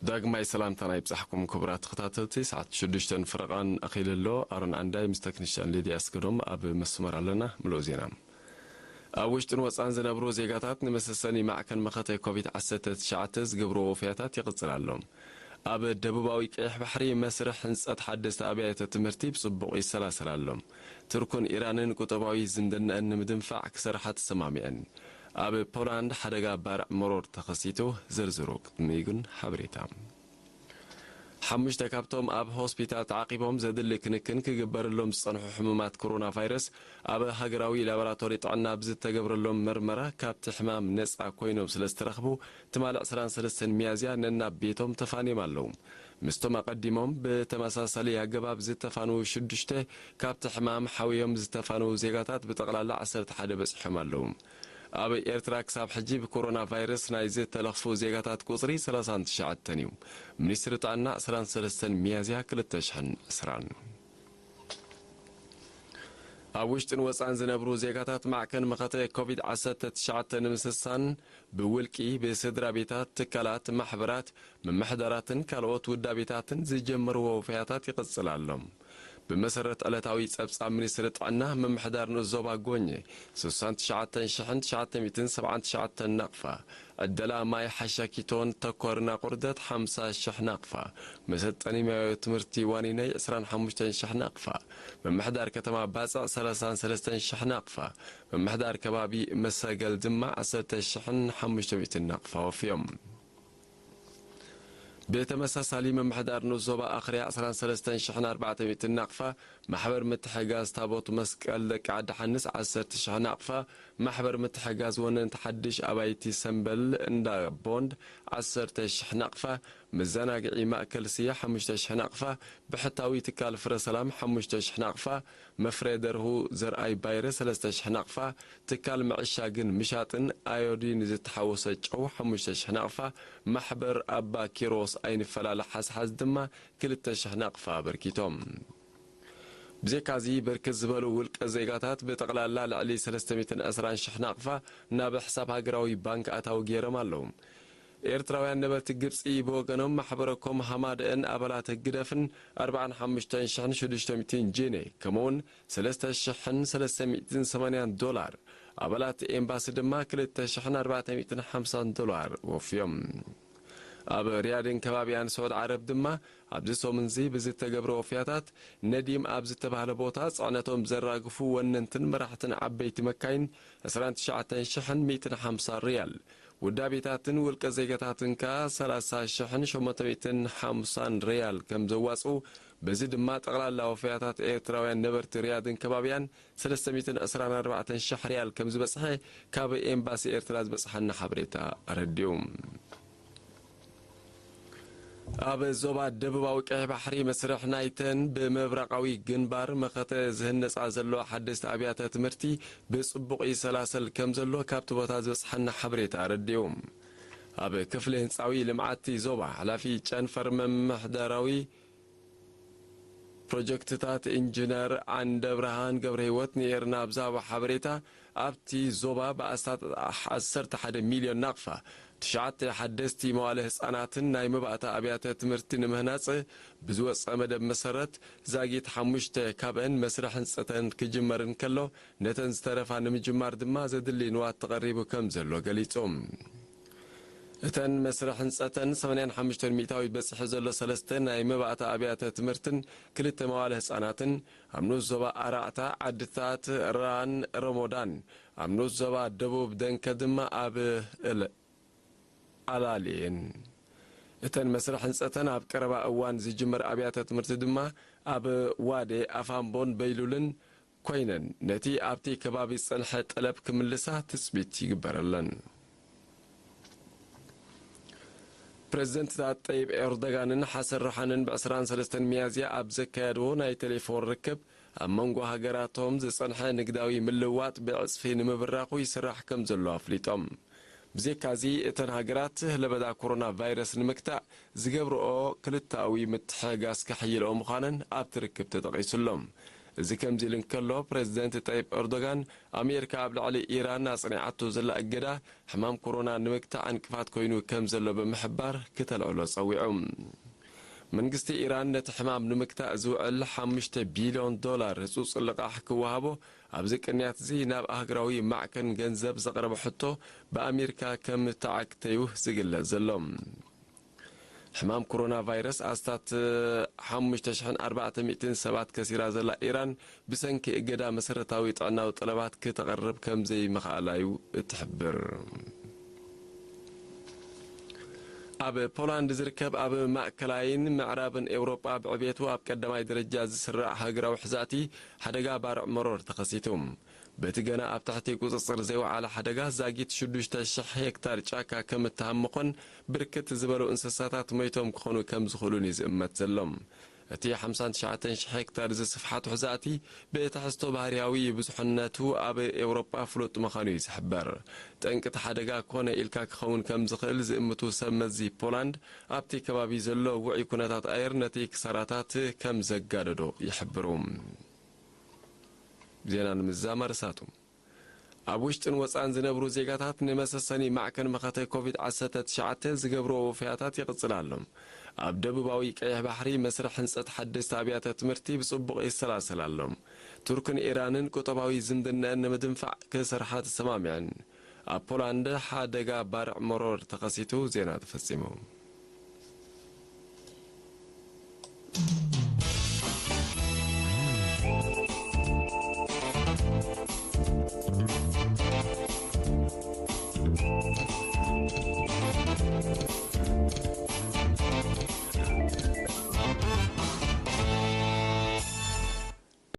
ዳግማይ ሰላምታና ይብጻሕኩም ክቡራት ተኸታተልቲ። ሰዓት ሽዱሽተን ፍረቓን ኣኺሉ ኣሎ። ኣሮን ዓንዳይ ምስ ተክኒሻን ሊድያ ኣስገዶም ኣብ መስመር ኣለና። ምሉእ ዜና። ኣብ ውሽጥን ወጻን ዝነብሩ ዜጋታት ንመሰሰኒ ማዕከን መኸተ ኮቪድ ዓሰርተ ትሽዓተ ዝገብርዎ ወፍያታት ይቕጽል ኣሎ። ኣብ ደቡባዊ ቀይሕ ባሕሪ መስርሕ ህንጸት ሓደስቲ ኣብያተ ትምህርቲ ብጽቡቕ ይሰላሰል ኣሎ። ቱርክን ኢራንን ቁጠባዊ ዝምድናኣን ንምድንፋዕ ክሰርሓ ተሰማሚዐን። ኣብ ፖላንድ ሓደጋ ባርዕ መሮር ተኸሲቱ። ዝርዝሩ ቅድሚ ግን ሓበሬታ። ሓሙሽተ ካብቶም ኣብ ሆስፒታል ተዓቂቦም ዘድሊ ክንክን ክግበረሎም ዝጸንሑ ሕሙማት ኮሮና ቫይረስ ኣብ ሃገራዊ ላቦራቶሪ ጥዕና ብዝተገብረሎም መርመራ ካብቲ ሕማም ነጻ ኮይኖም ስለ ዝተረኽቡ ትማሊ ዕስራን ሰለስተን ሚያዝያ ነናብ ቤቶም ተፋንዮም ኣለዉ። ምስቶም ኣቐዲሞም ብተመሳሳሊ ኣገባብ ዝተፋንዉ ሽዱሽተ ካብቲ ሕማም ሓውዮም ዝተፋንዉ ዜጋታት ብጠቕላላ ዓሰርተ ሓደ በጺሖም ኣለዉ። ኣብ ኤርትራ ክሳብ ሕጂ ብኮሮና ቫይረስ ናይ ዝተለኽፉ ዜጋታት ቁጽሪ ሰላሳን ትሽዓተን እዩ። ሚኒስትሪ ጥዕና ዕስራን ሰለስተን ሚያዝያ ክልተ ሽሕን ዕስራን። ኣብ ውሽጥን ወጻን ዝነብሩ ዜጋታት ማዕከን መኸተ ኮቪድ ዓሰርተ ትሽዓተ ንምስሳን ብውልቂ፣ ብስድራ ቤታት፣ ትካላት፣ ማሕበራት፣ ምምሕዳራትን ካልኦት ውዳቤታትን ዝጀመርዎ ወፍያታት ይቕጽል ኣሎ። ብመሰረት ዕለታዊ ጸብጻብ ሚኒስትሪ ጥዕና፣ ምምሕዳር ንኡስ ዞባ ጎኘ ስሳን ትሽዓተን ሽሕን ትሽዓተ ሚእትን ሰብዓን ትሽዓተን ናቕፋ፣ ዕደላ ማይ ሓሻኪቶን ተኮርን ኣቑርደት ሓምሳ ሽሕ ናቕፋ፣ መሰልጠኒ ማያዊ ትምህርቲ ዋኒነይ ዕስራን ሓሙሽተን ሽሕ ናቕፋ፣ ምምሕዳር ከተማ ባጽዕ ሰላሳን ሰለስተን ሽሕ ናቕፋ፣ ምምሕዳር ከባቢ መሰገል ድማ ዓሰርተ ሽሕን ሓሙሽተ ሚእትን ናቕፋ ወፍዮም። ብተመሳሳሊ ምምሕዳር ንኡስ ዞባ ኣኽርያ ዕስራን ሰለስተን ሽሕን ኣርባዕተ ሚእትን ናቕፋ፣ ማሕበር ምትሕግጋዝ ታቦት መስቀል ደቂ ዓዲ ሓንስ ዓሰርተ ሽሕ ናቕፋ፣ ማሕበር ምትሕግጋዝ ወነንቲ ሓድሽ ኣባይቲ ሰምበል እንዳ ቦንድ ዓሰርተ ሽሕ ናቕፋ፣ መዘናግዒ ማእከል ስየ ሓሙሽተ ሽሕ ናቕፋ፣ ብሕታዊ ትካል ፍረ ሰላም ሓሙሽተ ሽሕ ናቕፋ፣ መፍረ ደርሁ ዘርኣይ ባይረ ሰለስተ ሽሕ ናቕፋ፣ ትካል ምዕሻግን ምሻጥን ኣዮዲን ዝተሓወሰ ጨው ሓሙሽተ ሽሕ ናቕፋ፣ ማሕበር ኣባ ኪሮስ ኣይንፈላለ ሓዝሓዝ ድማ ክልተ ሽሕ ናቕፋ ኣበርኪቶም። ብዘይካዚ፣ ብርክት ዝበሉ ውልቀ ዜጋታት ብጠቕላላ ልዕሊ ሰለስተ ሚእትን ዕስራን ሽሕ ናቕፋ ናብ ሕሳብ ሃገራዊ ባንክ ኣታዊ ገይሮም ኣለዉ። ኤርትራውያን ነበርቲ ግብጺ ብወገኖም፣ ማሕበረ ኮም ሃማደአን ኣባላት ህግደፍን ኣርባዓን ሓሙሽተን ሽሕን ሽዱሽተ ሚእትን ጂኔ፣ ከምኡውን ሰለስተ ሽሕን ሰለስተ ሚእትን ሰማንያን ዶላር፣ ኣባላት ኤምባሲ ድማ ክልተ ሽሕን ኣርባዕተ ሚእትን ሓምሳን ዶላር ወፍዮም። ኣብ ሪያድን ከባቢኣን ስዑድ ዓረብ ድማ ኣብዚ ሰሙንዚ ብዝተገብረ ወፍያታት፣ ነዲም ኣብ ዝተባህለ ቦታ ጽዕነቶም ዘራግፉ ወነንትን መራሕትን ዓበይቲ መካይን ዕስራን ትሽዓተን ሽሕን ሚእትን ሓምሳን ሪያል፣ ውዳቤታትን ውልቀ ዜጋታትን ከኣ ሰላሳ ሽሕን ሸሞንተ ሚእትን ሓምሳን ሪያል ከም ዘዋጽኡ፣ በዚ ድማ ጠቕላላ ወፍያታት ኤርትራውያን ነበርቲ ሪያድን ከባቢኣን ሰለስተ ሚእትን ዕስራን ኣርባዕተን ሽሕ ሪያል ከም ዝበጽሐ ካብ ኤምባሲ ኤርትራ ዝበጽሓና ሓበሬታ ኣረዲኡ። ኣብ ዞባ ደቡባዊ ቀይሕ ባሕሪ መስርሕ ናይተን ብምብራቓዊ ግንባር መኸተ ዝህነጻ ዘለዋ ሓደስቲ ኣብያተ ትምህርቲ ብጽቡቕ ይሰላሰል ከም ዘሎ ካብቲ ቦታ ዝበጽሓና ሓበሬታ ኣረዲኡ። ኣብ ክፍሊ ህንጻዊ ልምዓት ዞባ ሓላፊ ጨንፈር ምምሕዳራዊ ፕሮጀክትታት ኢንጂነር ዓንደብርሃን ገብረህይወት ንኤርና ኣብ ዝሃቦ ሓበሬታ፣ ኣብቲ ዞባ ብኣስታት ዓሰርተ ሓደ ሚልዮን ናቕፋ ትሽዓተ ሓደስቲ መዋለ ህጻናትን ናይ መባእታ ኣብያተ ትምህርቲ ንምህናጽ ብዝወጸ መደብ መሰረት፣ ዛጊት ሓሙሽተ ካብአን መስርሕ ህንጸተን ክጅመር እንከሎ፣ ነተን ዝተረፋ ንምጅማር ድማ ዘድሊ ንዋት ተቐሪቡ ከም ዘሎ ገሊጹ። እተን መስርሕ ህንጸተን ሰማንያን ሓሙሽተን ሚእታዊት በጺሑ ዘሎ ሰለስተ ናይ መባእታ ኣብያተ ትምህርትን ክልተ መዋለ ህጻናትን ኣብ ንኡስ ዞባ ኣራዕታ ዓድታት ራን ረሞዳን፣ ኣብ ንኡስ ዞባ ደቡብ ደንከ ድማ ኣብ እል-፣ ኣላሌን። እተን መስርሕ ህንጸተን ኣብ ቀረባ እዋን ዝጅመር ኣብያተ ትምህርቲ ድማ ኣብ ዋዴ፣ ኣፋምቦን በይሉልን ኮይነን፣ ነቲ ኣብቲ ከባቢ ዝጸንሐ ጠለብ ክምልሳ ትጽቢት ይግበረለን። ፕረዚደንት ጣይብ ኤርዶጋንን ሓሰን ሮሓንን ብዕስራን ሰለስተን ሚያዝያ ኣብ ዘካየድዎ ናይ ቴሌፎን ርክብ፣ ኣብ መንጎ ሃገራቶም ዝጸንሐ ንግዳዊ ምልውዋጥ ብዕጽፊ ንምብራኹ ይስራሕ ከም ዘሎ ኣፍሊጦም። ብዘይካዚ፣ እተን ሃገራት ለበዳ ኮሮና ቫይረስ ንምግታእ ዝገብርኦ ክልተኣዊ ምትሕግጋዝ ከሕይልኦ ምዃነን ኣብቲ ርክብ ተጠቒሱ ኣሎ። እዚ ከምዚ ኢሉ እንከሎ፣ ፕሬዝደንት ጠይብ ኤርዶጋን፣ ኣሜሪካ ኣብ ልዕሊ ኢራን ኣጽኒዓቶ ዘላ እገዳ፣ ሕማም ኮሮና ንምግታእ ዕንቅፋት ኮይኑ ከም ዘሎ ብምሕባር፣ ክተልዕሎ ጸዊዑ። መንግስቲ ኢራን ነቲ ሕማም ንምግታእ ዝውዕል ሓሙሽተ ቢልዮን ዶላር ህጹጽ ልቓሕ ክወሃቦ፣ ኣብዚ ቅንያት እዚ ናብ ኣህጉራዊ ማዕከን ገንዘብ ዘቕረቦ ሕቶ፣ ብኣሜሪካ ከም ተዓግተዩ ዝግለጽ ዘሎ። ሕማም ኮሮና ቫይረስ ኣስታት ሓሙሽተ ሽሕን ኣርባዕተ ሚእትን ሰባት ከሲራ ዘላ ኢራን፣ ብሰንኪ እገዳ መሰረታዊ ጥዕናዊ ጠለባት ክተቕርብ ከም ዘይምኽኣላ እዩ እትሕብር። ኣብ ፖላንድ ዝርከብ፣ ኣብ ማእከላይን ምዕራብን ኤውሮጳ ብዕቤቱ ኣብ ቀዳማይ ደረጃ ዝስራዕ ሃገራዊ ሕዛእቲ፣ ሓደጋ ባርዕ መሮር ተኸሲቱ። በቲ ገና ኣብ ትሕቲ ቁጽጽር ዘይወዓለ ሓደጋ፣ ዛጊት ሽዱሽተ ሽሕ ሄክታር ጫካ ከም እተሃመኾን ብርክት ዝበሉ እንስሳታት ሞይቶም ክኾኑ ከም ዝኽእሉን እዩ ዝእመት ዘሎ። እቲ ሓምሳን ትሽዓተን ሽሕ ሄክታር ዝስፍሓት ውሕዛእቲ፣ ብትሕዝቶ ባህርያዊ ብዙሕነቱ ኣብ ኤውሮጳ ፍሉጥ ምዃኑ እዩ ዝሕበር። ጠንቂ እቲ ሓደጋ ኮነ ኢልካ ክኸውን ከም ዝኽእል ዝእምቱ ሰብ መዚ ፖላንድ፣ ኣብቲ ከባቢ ዘሎ ውዑይ ኩነታት ኣየር ነቲ ክሳራታት ከም ዘጋደዶ ይሕብሩ። ዜና ንምዝዛም ኣርሳቱ። ኣብ ውሽጥን ወጻን ዝነብሩ ዜጋታት ንመሰሰኒ ማዕከን መኸተ ኮቪድ ዓሰርተ ትሽዓተ ዝገብርዎ ወፈያታት ይቕጽል ኣሎ። ኣብ ደቡባዊ ቀይሕ ባሕሪ መስርሕ ህንጸት ሓደስቲ ኣብያተ ትምህርቲ ብጽቡቕ ይሰላሰል ኣሎ። ቱርክን ኢራንን ቁጠባዊ ዝምድናኣን ንምድንፋዕ ክሰርሓ ተሰማሚዐን። ኣብ ፖላንድ ሓደጋ ባርዕ መሮር ተኸሲቱ። ዜና ተፈጺሙ።